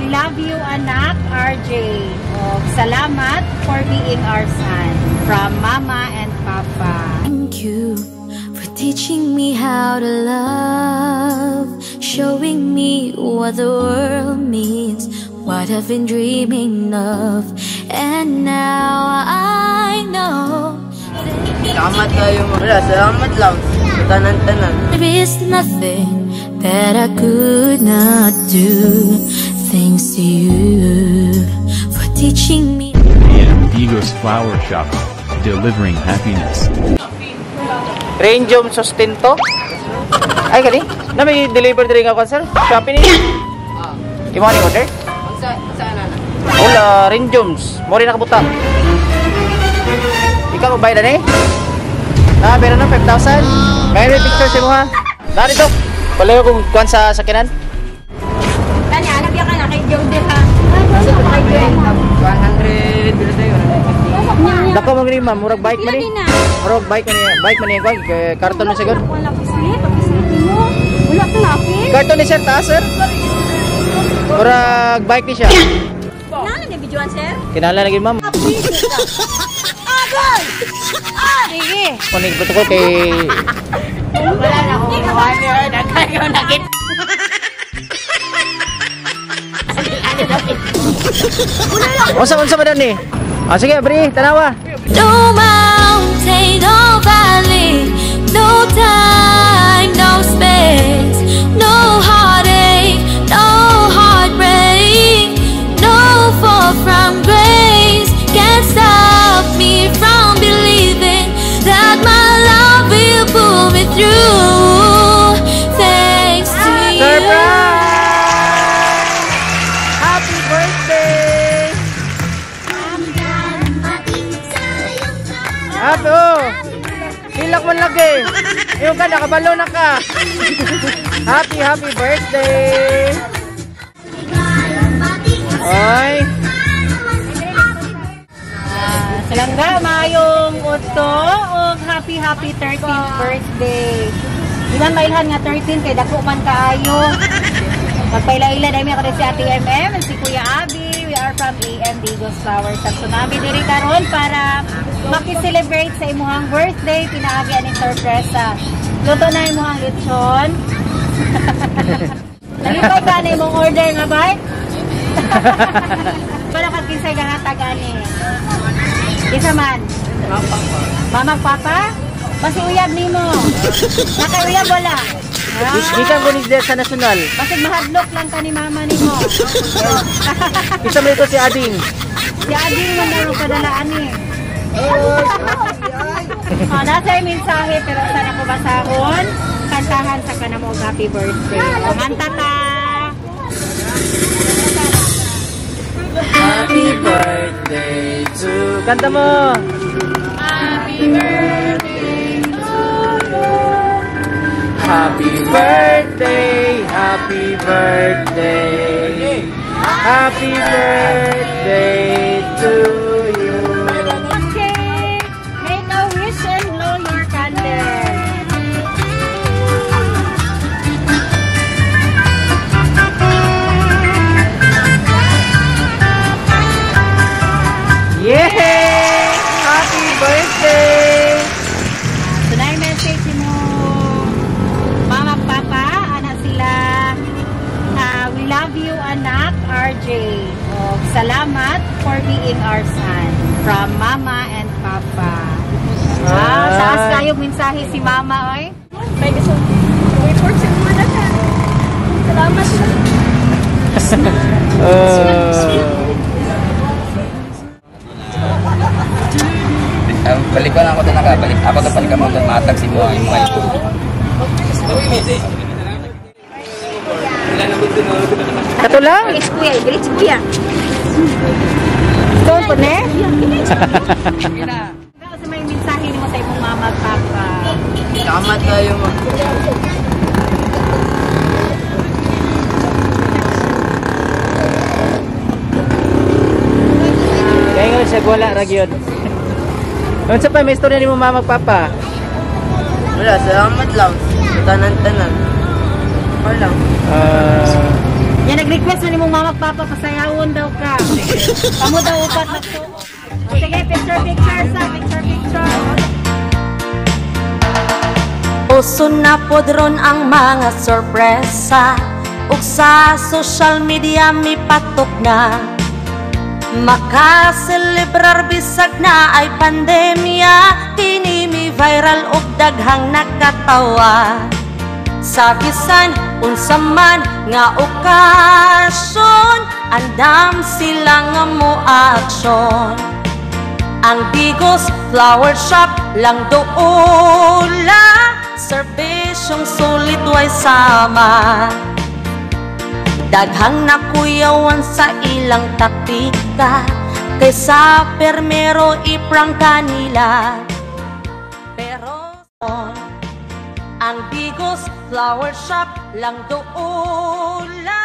We love you, anak, RJ. Oh, salamat for being our son. From Mama and Papa. Thank you for teaching me how to love, showing me what the world means, what I've been dreaming of, and now I know Salamat kayo. Wala, salamat lang. Sa tanan-tanan. There is nothing that I could not do. Thanks to you for teaching me. AM Digos Flower Shop, delivering happiness. Rangeum Sustento. Ay kani? Na may deliver diri nga sir? Shopee ni. Imo ni order? Unsa unsa na na? Hola, Rangeums. Mo rin nakabutang. Ikaw mo bayad ani? Ah, meron na 5,000. May picture sa mo ha. Dari to. Palayo kung kuan sa sakinan. Kanya, anak ka na kay Jody ha. 100 bilis tayo. 150. Dako mo gini ma'am, murag bike man ni. Murag bike man ni, bike man ni kuan kay karton ni siguro. Wala pislit, pislit mo. Wala ka lapit. Karton ni sir taas sir. Murag bike ni siya. Nala ni bijuan sir? Kinahanglan lagi ma'am. Sige. Kunin protocol kay Wala na ko. Unsa unsa ba ni? Ah sige, bri, tanawa. No mountain, no valley, no time, no space, no heartache, no heartbreak, no fall from grace can't stop me from believing that my love will pull me through. Thanks to you. Surprise! Happy birthday! Happy oh! Hilak man lagi. Yung ka nakabalo na ka. Happy happy birthday! Ay, Salangga, maayong udto og happy happy 13th birthday. Di man mailhan nga 13 kay dako man kaayo. Magpaila-ila dahil ako si Ate MM and si Kuya Abby. We are from AM Digos Flower Shop. So nami diri karon para maki-celebrate sa imuhang birthday, pinaagi aning sorpresa. Luto na imuhang lechon. Nalipay ka na imong order nga bike? Wala ka kinsay gahatag ani. Isa man. Mama, papa? Basi uyab nimo. Nakauyab wala. Ah, gikan ko ni sa nasyonal. basig mahadlok lang ka ni mama nimo. Isa man ito si Ading. Si Ading man daw padala ani. Oh, nasa yung mensahe pero sana ko basahon. Kantahan sa kanamo og happy birthday. Kanta ta. Happy birthday to Kanta mo. Happy birthday to you. Happy birthday, happy birthday. Happy birthday to you. Okay. Make a wish and blow your candle. Yay! Happy birthday! So na yung message mo, Mama, Papa, anak sila. We love you, anak, RJ. Oh, salamat for being our son. From Mama and Papa. Ah, taas kayo mensahe si Mama, oy. Balik ko lang ako doon nakabalik. Ako to balik mo doon matag si mo yung mga ito. Kato lang. Bilis kuya, bilis kuya. Stone po ne? Ikaw sa may mensahe nimo sa imong mama at papa. Salamat kayo ma'am. Kaya nga siya wala ra gyud. Unsa pa may istorya nimo mama ug papa? Wala, salamat lang. Sa tanan-tanan. Wala lang. Yan, nag-request na ni mong mama at papa, pasayawon daw ka. Kamo daw upat magtuo. Sige, picture, picture sa, picture, picture. Uso na pod ron ang mga sorpresa ug sa social media mipatok na. Makaselebrar bisag na ay pandemya. Kini mi viral ug daghang nakatawa. Sa bisan unsa man nga okasyon, andam sila nga mo aksyon. Ang Digos Flower Shop lang doula, serbisyong sulit way sama. Daghang nakuyawan sa ilang taktika, kaysa permero iprangka nila. Pero ang Digos Flower Shop lang doula.